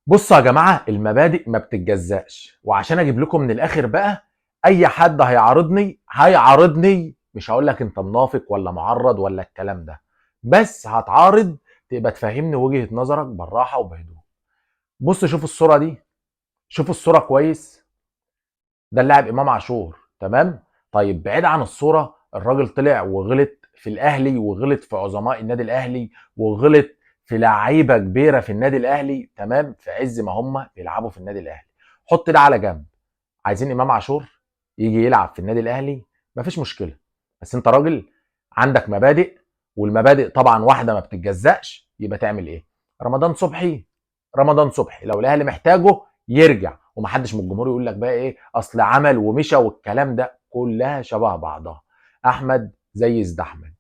بصوا يا جماعة، المبادئ ما بتتجزأش. وعشان اجيب لكم من الاخر بقى، اي حد هيعارضني هيعارضني، مش هقول لك انت منافق ولا معرض ولا الكلام ده، بس هتعارض تبقى تفهمني وجهة نظرك بالراحة وبهدوء. بص شوف الصورة دي، شوف الصورة كويس، ده اللاعب امام عاشور، تمام؟ طيب بعيد عن الصورة، الراجل طلع وغلط في الاهلي وغلط في عظماء النادي الاهلي وغلط في لعيبة كبيرة في النادي الاهلي، تمام؟ في عز ما هم بيلعبوا في النادي الاهلي. حط ده على جنب. عايزين امام عاشور يجي يلعب في النادي الاهلي، مفيش مشكلة، بس انت راجل عندك مبادئ، والمبادئ طبعا واحدة ما بتتجزأش، يبقى تعمل ايه؟ رمضان صبحي، رمضان صبحي لو الاهلي محتاجه يرجع، ومحدش من الجمهور يقول لك بقى ايه اصل عمل ومشى والكلام ده، كلها شبه بعضها. احمد زي زد احمد.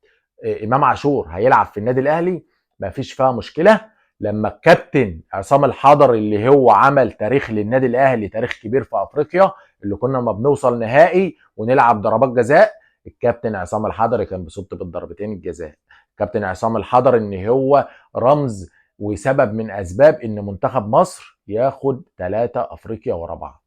امام عاشور هيلعب في النادي الاهلي مفيش فيها مشكلة. لما الكابتن عصام الحضري اللي هو عمل تاريخ للنادي الاهلي، تاريخ كبير في افريقيا، اللي كنا ما بنوصل نهائي ونلعب ضربات جزاء، الكابتن عصام الحضري كان بيصد بالضربتين الجزاء. كابتن عصام الحضري ان هو رمز وسبب من اسباب ان منتخب مصر ياخد 3 افريقيا ورا بعض،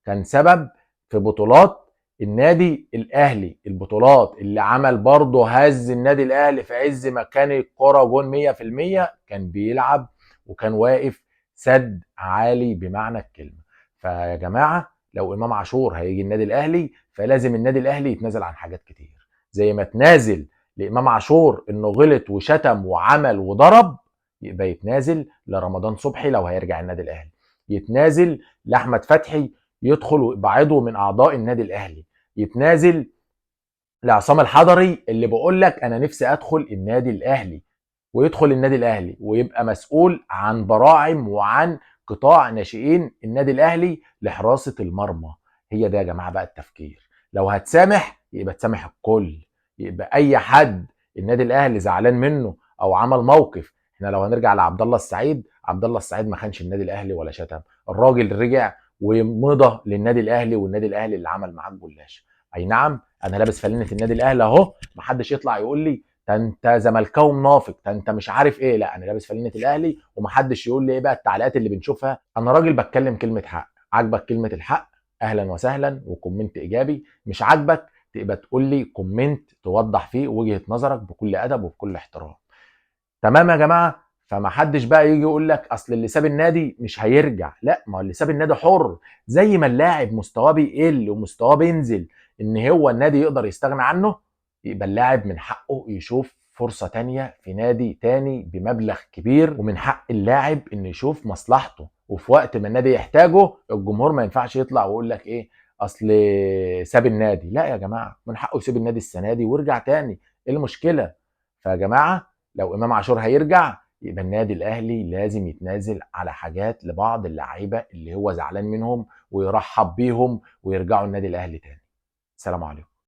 كان سبب في بطولات النادي الاهلي، البطولات اللي عمل برضه هز النادي الاهلي في عز ما كان الكرة جون 100%، كان بيلعب وكان واقف سد عالي بمعنى الكلمة. فيا جماعة لو امام عاشور هيجي النادي الاهلي فلازم النادي الاهلي يتنازل عن حاجات كتير، زي ما تنازل لامام عاشور انه غلط وشتم وعمل وضرب، يبقى يتنازل لرمضان صبحي لو هيرجع النادي الاهلي، يتنازل لاحمد فتحي يدخل ويبقى عضو من اعضاء النادي الاهلي، يتنازل لعصام الحضري اللي بقول لك انا نفسي ادخل النادي الاهلي، ويدخل النادي الاهلي ويبقى مسؤول عن براعم وعن قطاع ناشئين النادي الاهلي لحراسه المرمى. هي ده يا جماعة بقى التفكير. لو هتسامح يبقى تسامح الكل، يبقى اي حد النادي الاهلي زعلان منه او عمل موقف. احنا لو هنرجع لعبد الله السعيد، عبد الله السعيد ما خانش النادي الاهلي ولا شتم، الراجل رجع ومضى للنادي الاهلي، والنادي الاهلي اللي عمل معاه الجلاش. اي نعم انا لابس فانلة النادي الاهلي اهو، محدش يطلع يقول لي ده انت زملكاوي منافق، ده انت مش عارف ايه، لا انا لابس فانلة الاهلي ومحدش يقول لي ايه بقى التعليقات اللي بنشوفها. انا راجل بتكلم كلمة حق، عاجبك كلمة الحق اهلا وسهلا و comment ايجابي، مش عاجبك تبقى تقول لي comment توضح فيه وجهة نظرك بكل ادب وبكل احترام. تمام يا جماعة؟ فما حدش بقى يجي يقول لك اصل اللي ساب النادي مش هيرجع، لا، ما هو اللي ساب النادي حر، زي ما اللاعب مستواه بيقل ومستواه بينزل ان هو النادي يقدر يستغنى عنه، يبقى اللاعب من حقه يشوف فرصة تانية في نادي تاني بمبلغ كبير، ومن حق اللاعب انه يشوف مصلحته، وفي وقت ما النادي يحتاجه الجمهور ما ينفعش يطلع ويقول لك ايه اصل ساب النادي. لا يا جماعة، من حقه يسيب النادي السنة دي ويرجع تاني، ايه المشكلة؟ فيا جماعة لو امام عاشور هيرجع يبقى النادي الاهلي لازم يتنازل على حاجات لبعض اللعيبة اللي هو زعلان منهم ويرحب بيهم ويرجعوا النادي الاهلي تاني. السلام عليكم.